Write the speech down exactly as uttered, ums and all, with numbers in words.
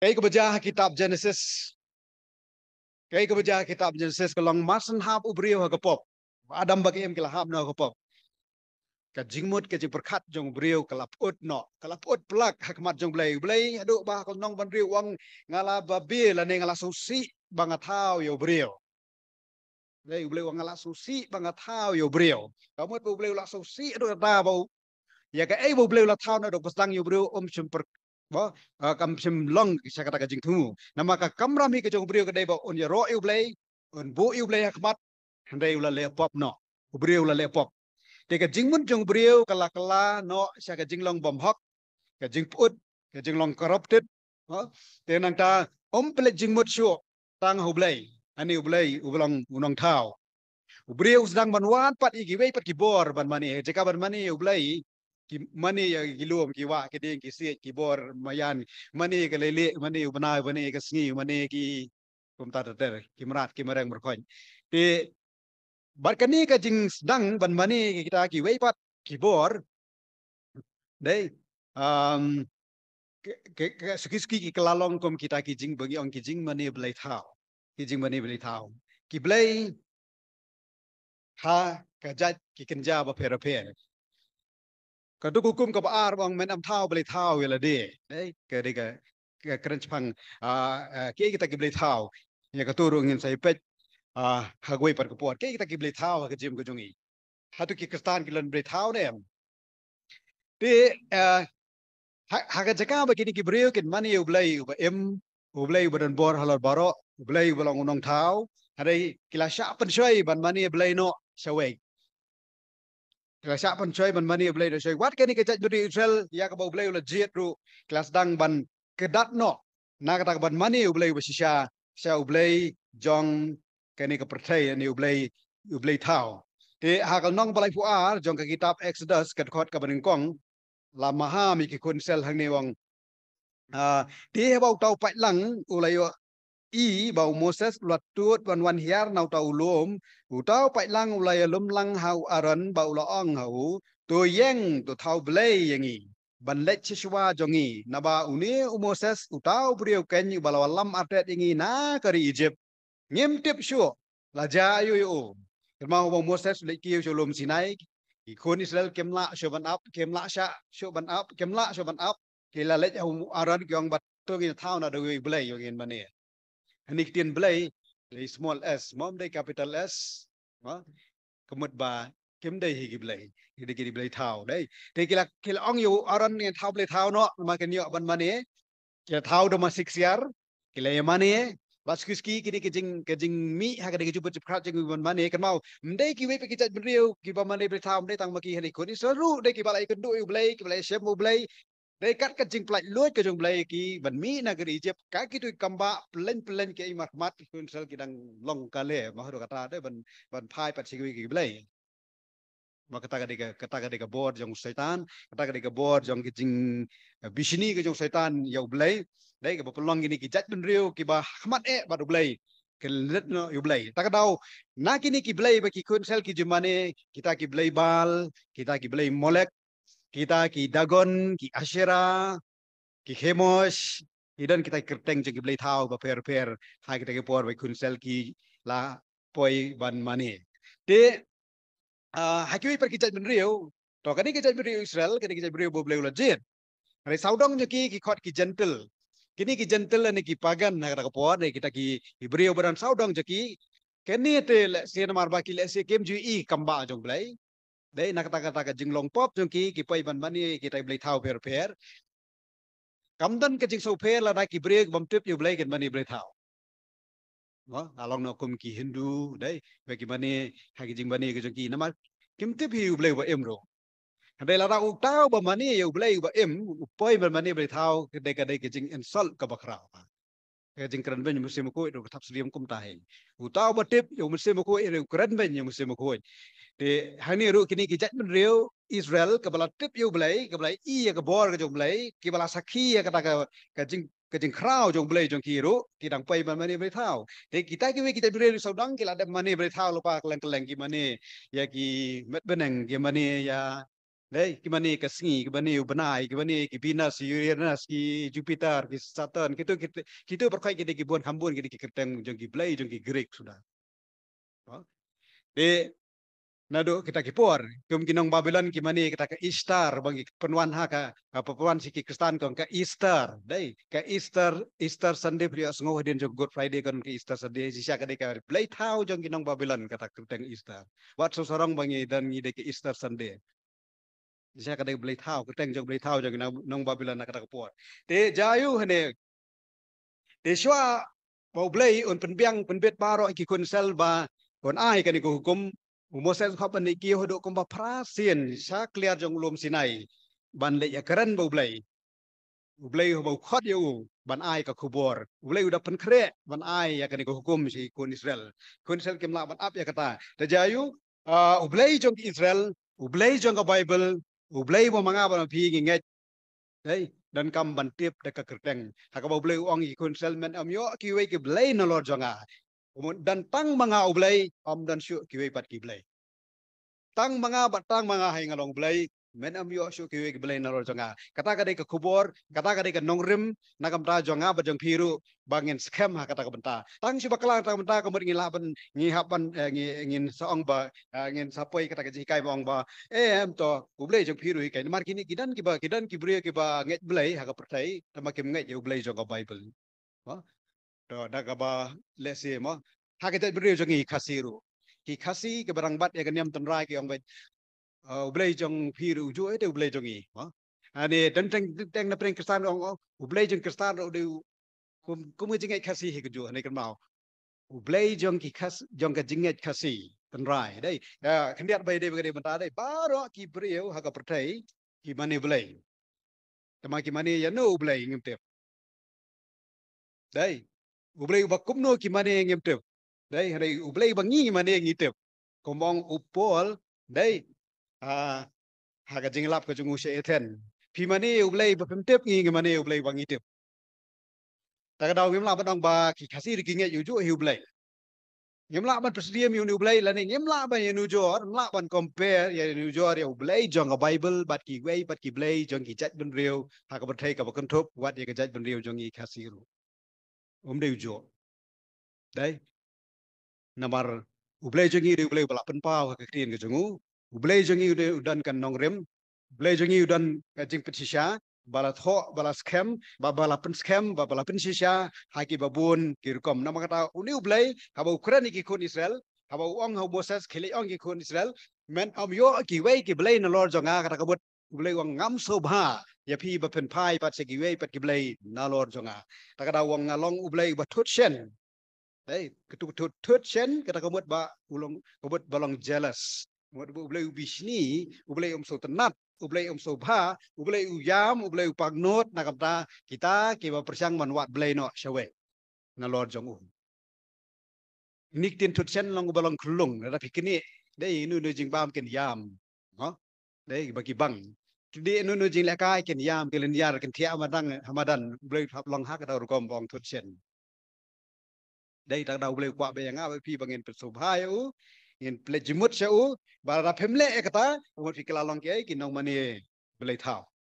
Kaei kaba jia ha kitab Genesis? Kaei kaba jia ha kitab Genesis ka long mar shen hap u briew ha ka pop. Adam bad ka Im ki la hap noh ha ka pop. Ka jingmut ka jingpyrkhat jong u briew ka la pyut noh, ka la pyut plak ha khmat jong u Blei. U Blei haduh ba ha ka lynnong ban riew u ong nga la babe lane nga la sngewsih ba nga thaw ïa u briew. Dei u Blei u ong nga la sngewsih ba nga thaw ïa u briew. Ka mut ba u Blei u la sngewsih haduh katta ba u, ïa kaei ba u Blei u la thaw naduh ba sdang ïa u briew um shym pyr, ba, ah, kam shym long sha kata ka jingthmu. Namar ka kamram hi ka jong u briew ka dei ba un ïaroh ïa u Blei, un buh ïa u Blei ha khmat, hynrei u la leh pop noh. U briew u la leh pop. Te ka jingmut jong u briew ka la kylla noh sha ka jinglong bymhok, ka jingpyut, ka jinglong corrupted. Ha? Te nangta um pynleit jingmut shuh tang ha u Blei. Ani u Blei u ba long u nongthaw. U briew u sdang ban wad pat ïa kiwei pat ki bor ban mane. Jaka ban mane ïa u Blei, ki mane ïa ki lum, ki wah, ki dieng, ki siej, ki bor maïan, mane ïa ka leilieh, mane ïa u bnai, mane ïa ka sngi, mane ïa ki, kumta ter ter, ki mrad, ki mareng markhoiñ. Te bad kane ka jingsdang ban mane ïa kita kiwei pat ki bor, dei, um, ki, ki, ki, suki suki ki kylla long kum kita ki jing, ba ngi ong ki jingmane blei thaw. Ki jingmane blei thaw. Ki blei ha ka jait ki kynja bapher bapher. Ka duk hukum kaba ar ba ong men ym thaw blei thaw ïa lade. Dei, ka dei ka, ka kren shaphang, ah, ah, kiei kita ki blei thaw. Ïa katu ruh ngin sa ïa peit, ah, ha kawei pat ka por. Kiei kita ki blei thaw ha ka jingim ka jong ngi. Hato ki Khristan ki don blei thaw ne em? Te, eh, ha, ha ka jaka ba kine ki briew kin mane ïa u Blei uba im, u Blei uba don bor halor baroh, u Blei uba long u nongthaw, hynrei ki la shah pynshoi ban mane ïa u Blei noh shawei. Ki la shah pynshoi ban mane ïa u Blei noh shawei. Wat kane ka jaitbynriew Israel ïa kaba u Blei u la jied ruh, ki la sdang ban kdat noh na kata ka ban mane ïa u Blei uba shisha, sha u Blei jong kane ka pyrthei, ne u Blei, u Blei thaw. Te ha ka lynnong ba laiphew ar jong ka kitab Exodus, ka dkhot kaba nyngkong, la maham ïa ki khun Israel hangne u ong, ah, te haba uta u paidlang u la ïohi ba u Moses u la tuid ban wan hiar na uta u lum, uta u paidlang u la ïalum lang ha u Aaron bad u la ong ha u, to ïeng, to thaw blei ïa ngi ban leit sha shuwa jong ngi, naba une u Moses uta u briew keiñ uba la wallam artet ïa ngi na ka ri Ijipt. Ngim tip shuh la jia aïu ïa u. Kynmaw ba u Moses u leit kiew sha u lum Sinai, ki khun Israel kim lah shuh ban ap, kim lah shah shuh ban ap, kim lah shuh ban ap. Ki la leit ha u Aaron ki ong, bad to ngin thaw na da uwei u blei ïa ngin mane. Hangne ki ktien blei, dei small s, ym dei capital S. Ha? Ka mut ba kim dei hi ki blei, ki dei ki blei thaw, dei. Te ki la, ki la ong ïa u Aaron, ngin thaw blei thaw noh, namar kin ïoh ban mane. Ki la thaw da ma sik siar, ki la ïa mane. Bad suki suki kine ki jing, ki jingmih ha kane ka jingpyrkhat jong ki ban mane. Kynmaw, ym dei kiwei pat ki jaitbynriew kiba mane blei thaw, ym dei tang ma ki, hangne ki khun Israel ruh dei kiba la ïakynduh ïa u Blei, kiba la ïashem ïa u Blei. Dei kat ka jingpyllait luid ka jong u Blei ïa ki ban mih na ka ri Ijipt, ka kito ki kam ba pynleng pynleng ki ei markhmat, ki khun Israel ki dang long kale, ma haduh kata dei ban, ban phai pat sha kiwei ki blei. Ma kata ka dei ka, kata ka dei ka bor jong u Soitan, kata ka dei ka bor jong ki jing, eh, bishni ka jong u Soitan ïa u Blei. Dei kaba pynlong kine ki jaitbynriew kiba khmat eh bad u Blei, ki leit noh ïa u Blei. Ta ka daw na kine ki blei ba ki khun Israel ki ju mane, kita ki blei Baal, kita ki blei Molek, kita ki Dagon, ki Asherah, ki Chemosh, ki don kita ki kyrteng jong ki blei thaw bapher bapher, ha kita ki por ba ki khun Israel ki la poi ban mane. Te, ah, ha kiwei pat ki jaitbynriew, to kane ki jaitbynriew Israel, kane ki jaitbynriew ba u Blei u la jied. Hynrei sawdong jong ki ki khot ki Jentil. Kine ki Jentil ne ki pagan ha kata ka por, ne kita ki, ki briew ba don sawdong jong ki. Kine te lehse namar ba ki lehse kim ju ïohi kam ba jong u Blei. Dei na kata, kata ka jinglong pop jong ki, ki poi ban mane kita ki blei thaw pher pher. Kam don ka jingsngewpher lada ki briew ki bym tip ïa u Blei kin mane blei thaw. Mo, la long noh kum ki Hindu, dei, ba ki mane ha ki jingmane ki jong ki, namar kim tip hi ïa u Blei uba im ruh. Hynrei lada uta uba mane ïa u Blei uba im u poi ban mane blei thaw, ka dei, ka dei ka jing insult kaba khraw. Ka jingkren beiñ ïa u Mynsiem Bakhuid ruh ka thap syriem kumta hi. Uta uba tip ïa u Mynsiem Bakhuid ruh u kren beiñ ïa u Mynsiem Bakhuid. Te hangne ruh kine ki jaitbynriew Israel kaba la tip ïa u Blei, kaba la ïohi ïa ka bor ka jong u Blei, kiba la sakhi ïa kata ka, ka jing, ka jingkhraw jong u Blei jong ki ruh, ki dang poi ban mane blei thaw. Te kita kiwei ki jaitbynriew sawdong ki la dep mane blei thaw lypa kylleng kylleng, ki mane ïa ki met bneng, ki mane ïa Dei, ki mane ka sngi, ki mane u bnai, ki mane ki Venus, Uranus, ki Jupiter, ki Saturn, kitu, kitu, kitu baroh ki dei ki bun kham bun ki dei ki kyrteng jong ki blei jong ki Greek suda. Te naduh kita ki por, kum ki nong Babilon ki mane kita ka Ishtar, ba ngi pynwan ha ka, ka pynwan sha ki Khristan kong ka Easter. Dei, ka Easter, Easter Sunday phi ïohsngew hadien jong Good Friday kong ka Easter Sunday, shisha ka dei ka blei thaw jong ki nong Babilon kata ka kyrteng Easter. Wat shu sarong ba ngi don ngi dei ka Easter Sunday. Shisha ka dei ka blei thaw, ka kyrteng jong blei thaw jong ki nong, nong Babilon na kata ka por. Te jaïu hangne, te shuwa ba U Blei un pynbiang pynbit baroh ki khun Israel ba un ai kane ka hukum, u Moses u hap ban leit kiew haduh kumba phra sien sha kliar jong u lum Sinai ban leit ïakren bad U Blei. U Blei uba u khot ïa u ban ai ka khubor. U Blei u da pynkhreh ban ai ïa kane ka hukum sha ki khun Israel. Khun Israel kim lah ban ap ïa kata. Te jaïu, ah, U Blei jong ki Israel, U Blei jong ka Bible, U Blei ba ma nga bad ma phi ngi ngeit. Dei, donkam ban tip da ka kyrteng. Ha kaba U Blei u ong ïa ki khun Israel, men ym ïoh kiwei ki blei nalor jong nga. Kumno, don tang ma nga U Blei, ym don shuh kiwei pat ki blei. Tang ma nga bad tang ma nga hi nga long Blei, men ym ïoh shuh kiwei ki blei nalor jong nga. Kata ka dei ka khubor, kata ka dei ka nongrim, na ka bynta jong nga bad jong phi ruh, ba ngin skhem ha kata ka bynta. Tang shu bakla kata ka bynta, ka mut ngi lah ban, ngi hap ban, eh, ngi, ngin sa ong ba, eh, ngin sa poi kata ka jinghikai ba ong ba, eh, em to, U Blei jong phi ruh hi kai. Namar kine ki don kiba, ki don ki briew kiba ngeit Blei ha ka pyrthei, tangba kim ngeit ïa U Blei jong ka Bible. Mo? To, da kaba lehse mo. Ha ka jaitbynriew jong ngi Khasi ruh. Ki Khasi kiba dang bat ïa ka niam tynrai ki ong ba, uh, U Blei jong phi ruh u juh, eh, te U Blei jong ngi. Mo? Ani teng teng teng na pyrshang Khristan ong, ong, U Blei jong Khristan ruh dei u, kum, kum ka jingngeit Khasi hi ka juh, ani kynmaw. U Blei jong ki Khas-, jong ka jingngeit Khasi tynrai. Dei, ïa, khyndiat ba ïadei bad ka dei mynta dei. Baroh ki briew ha ka pyrthei ki mane Blei. Tangba ki mane ïano U Blei ngim tip. Dei. U Blei uba kumno ki mane ngim tip. Dei, dei, U Blei ba ngi ngi mane ngi tip. Kumba ong u Paul, dei. Ah, ha ka jinglap ka jong u sha Athen. Phi mane U Blei ba phim tip, ngi ngi mane U Blei ba ngi tip. Ta ka daw ngim lah ban ong ba ki Khasi ruh ki ngeit ïa u juh hi U Blei. Ngim lah ban pynsyriem ïa une U Blei lane ngim lah ban ïanujor, ngim lah ban compare ïa, ïanujor ïa U Blei jong ka Bible bad kiwei pat ki blei jong ki jaitbynriew ha ka pyrthei kaba kynthup wat ïa ka jaitbynriew jong ngi Khasi ruh. Um dei u juh. Dei. Namar U Blei jong ngi u dei U Blei uba la pynpaw ha ka ktien ka jong u. U Blei jong ngi u dei u don ka nongrim. U Blei jong ngi u don ka jingpynshisha, ba la thoh, ba la skhem, ba, ba la pynskhem, ba, ba la pynshisha ha kiba bun ki rukom. Namar kata une U Blei haba u kren ïa ki khun Israel, haba u ong ha u Moses, khie leit ong ïa ki khun Israel, men ym ïoh kiwei ki blei nalor jong nga, kata ka mut U Blei u ong ngam sngewbha ïa phi ba phin phai pat sha kiwei pat ki blei nalor jong nga. Ta ka daw u ong nga long U Blei uba thut shen. Hei, katu ka thut, thut shen, kata ka mut ba u long, ka mut ba long jealous. Ka mut ba U Blei u bishni, U Blei um sngewtynnat, U Blei um sngewbha, U Blei u ïam, U Blei u pangnud, na ka bynta kita kiba pyrshang ban wad blei noh shawei nalor jong u. Kine ki ktien thut shen long ba long khyllung, lada phi knieh, dei ïano ïano jingbam kin ïam. Mo? Dei ba ki bang. Dei ïano ïano jinglehkai kin ïam, kin lynñiar, kin thiah ha madan, ha madan, U Blei u hap long ha kata ka rukom ba ong thut shen. Dei ta ka daw U Blei u kwah bad ïa nga bad phi ba ngin pynsngewbha ïa u, ngin pynleit jingmut sha u, ba lada phim leh ïa kata, ka mut phi kylla long kiei, ki nongmane blei thaw.